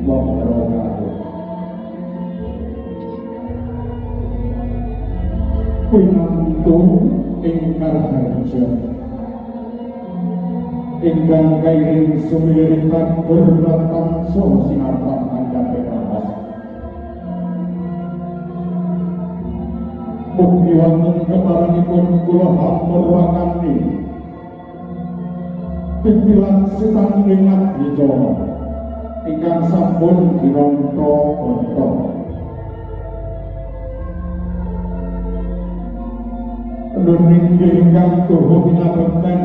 wabarakatuh. Winantu ing Karharja ingkang kairing sumiring kagur tansah sinartan andhape raos. Mugi wonten keparengipun kula hamurwakani titilan sitaning adicara ingkang sampun dinanta banta. Nun inggih ingkang tuhu pinabekten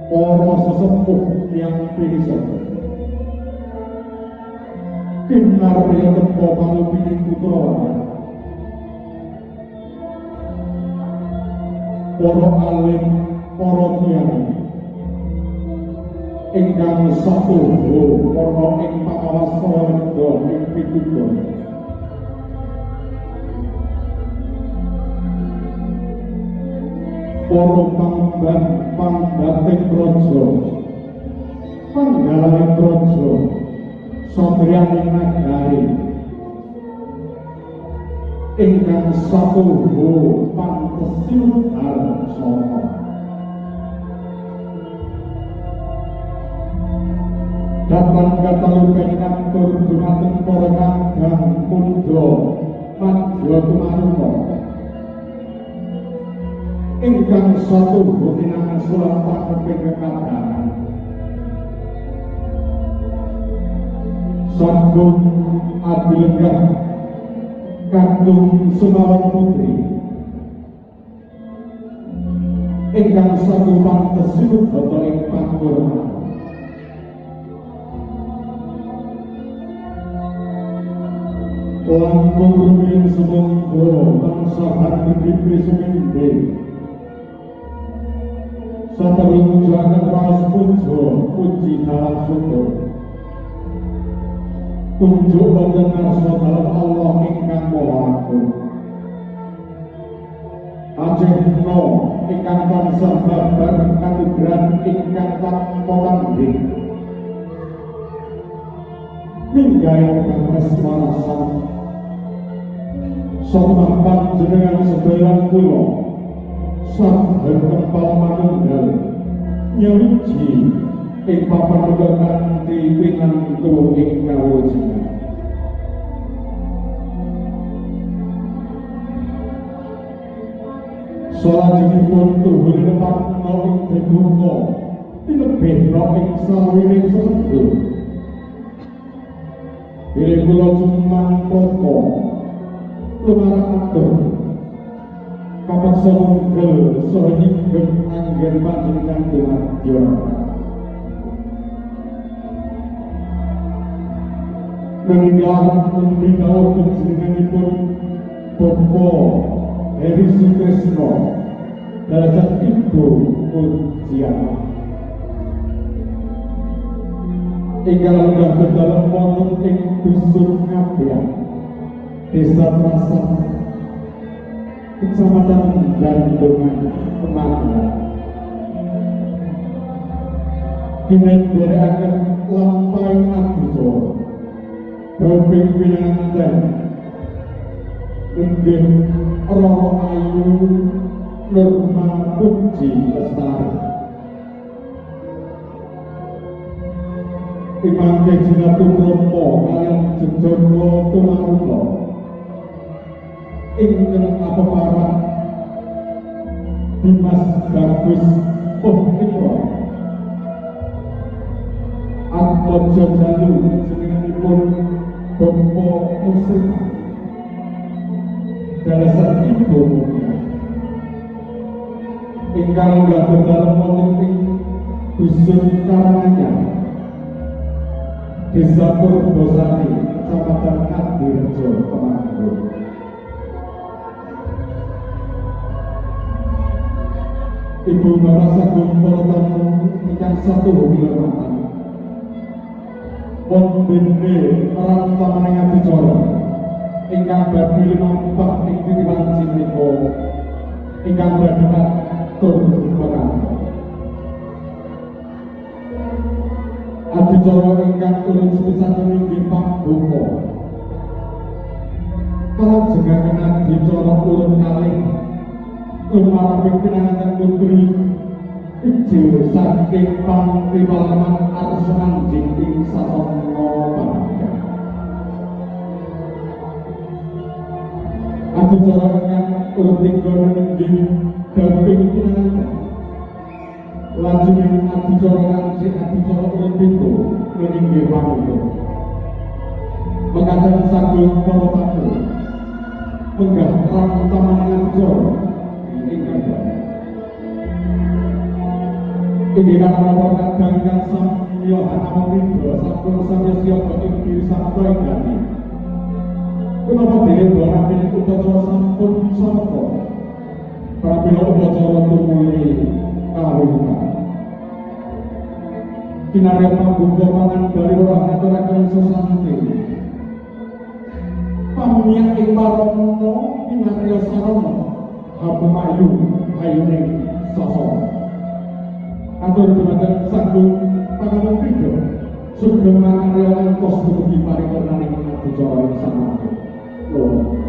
para sesepuh tiyang pinisa. Kinarya tempo pangupining putra para alim, para kiai ingkang satuhu ana ing pangawasa wedha ing pitutur. Para pangban pangbating praja, panggalaning praja, satriyaning nagari ingkang satuhu pantesil darsana. Datang katalupen ngatur dumateng para kadang mudha madya tumaruna ingkang satuhu tinangan surat pangeping kekadangan. Sagung adilenggah kakung Sumawan Putri ingkang satu pantes sinubata ing pangurna. Langkung rumiyin sumangga tansah handhipri sumindhe saterujaken raos puja puji dalam syukur kunjuk wonten ngarsa dalem Allah ingkang Maha Agung. Ajehna ingkang tansah babar kanugrahan ingkang tanpa tandhing minggahe batas warasan satemah panjenengan sedaya kula saged kempal manunggal nyawiji ing papan uga kanthi winantu ing kawujudan. Salajengipun tuhu linepakna ing deduka tinebihna ing sawiring sesepuh. Bilih kula cumangkaka lumarak atur kapeksa munggel saha nyinggem anggen panjenengan dumadya. Meninggal meninggal panjenenganipun Bapak Heri Sutrisno derajat Ibu Mujiana ingkang lenggah dalem wonten ing dusun Ngabean, Desa Trasan, Kecamatan Gandungan, Pemalang. Dinenderekaken lampahing adicara Baping pinanganten inggih Roro Ayu Nurma Puji Lestari. Imangke jinatu Brahma kaliyan jejaka tumaruna ingkang apeparang Dimas Bagus Putra Atmaja Jalu jenenganipun Bapak Muslim dalasan Ibu Mulia ingkang lenggah dalem wonten ing dusun Karanganyar, Desa Purbosari, Kecamatan Kadirejo, Temanggung. Ibu bapak sagung para tamu ingkang satuhu kinurmatan, wondene rantamaning adicara ingkang badhe lumampah ing titiwanci menika ingkang badhe katur pekawon. Adicara Adicara ingkang urut sepisan inggih pambuka. Kalajengaken adicara urut kalih lumaraping pinanganten putri ijil saking pangti palaman arsa manjing ing sasana bagya. Adicara ingkang urut tiga inggih daping pinanganten. Lajeng adicara kanthi adicara urut pitu inggih pambuka. Mekaten sagung para tamu menggah terang utamaning adicara ingkang dalem. Inggih karana kadang ingkang samya hanamida sampun samya siaga ing diri sabda ing gati. Punapa dene barang upacara sampun sameka. Pramila upacara tumuli kawujudan. Kinarya pambuka pangandali ora ngaturaken sesanti. Pamiyak ing parana kinarya sarana hapumayu hayuning sasana. Atur dumateng sagung pangamun pidha sugeng makarya ngantos dumugi paripurnaning adicara ing samangke. Nuwun.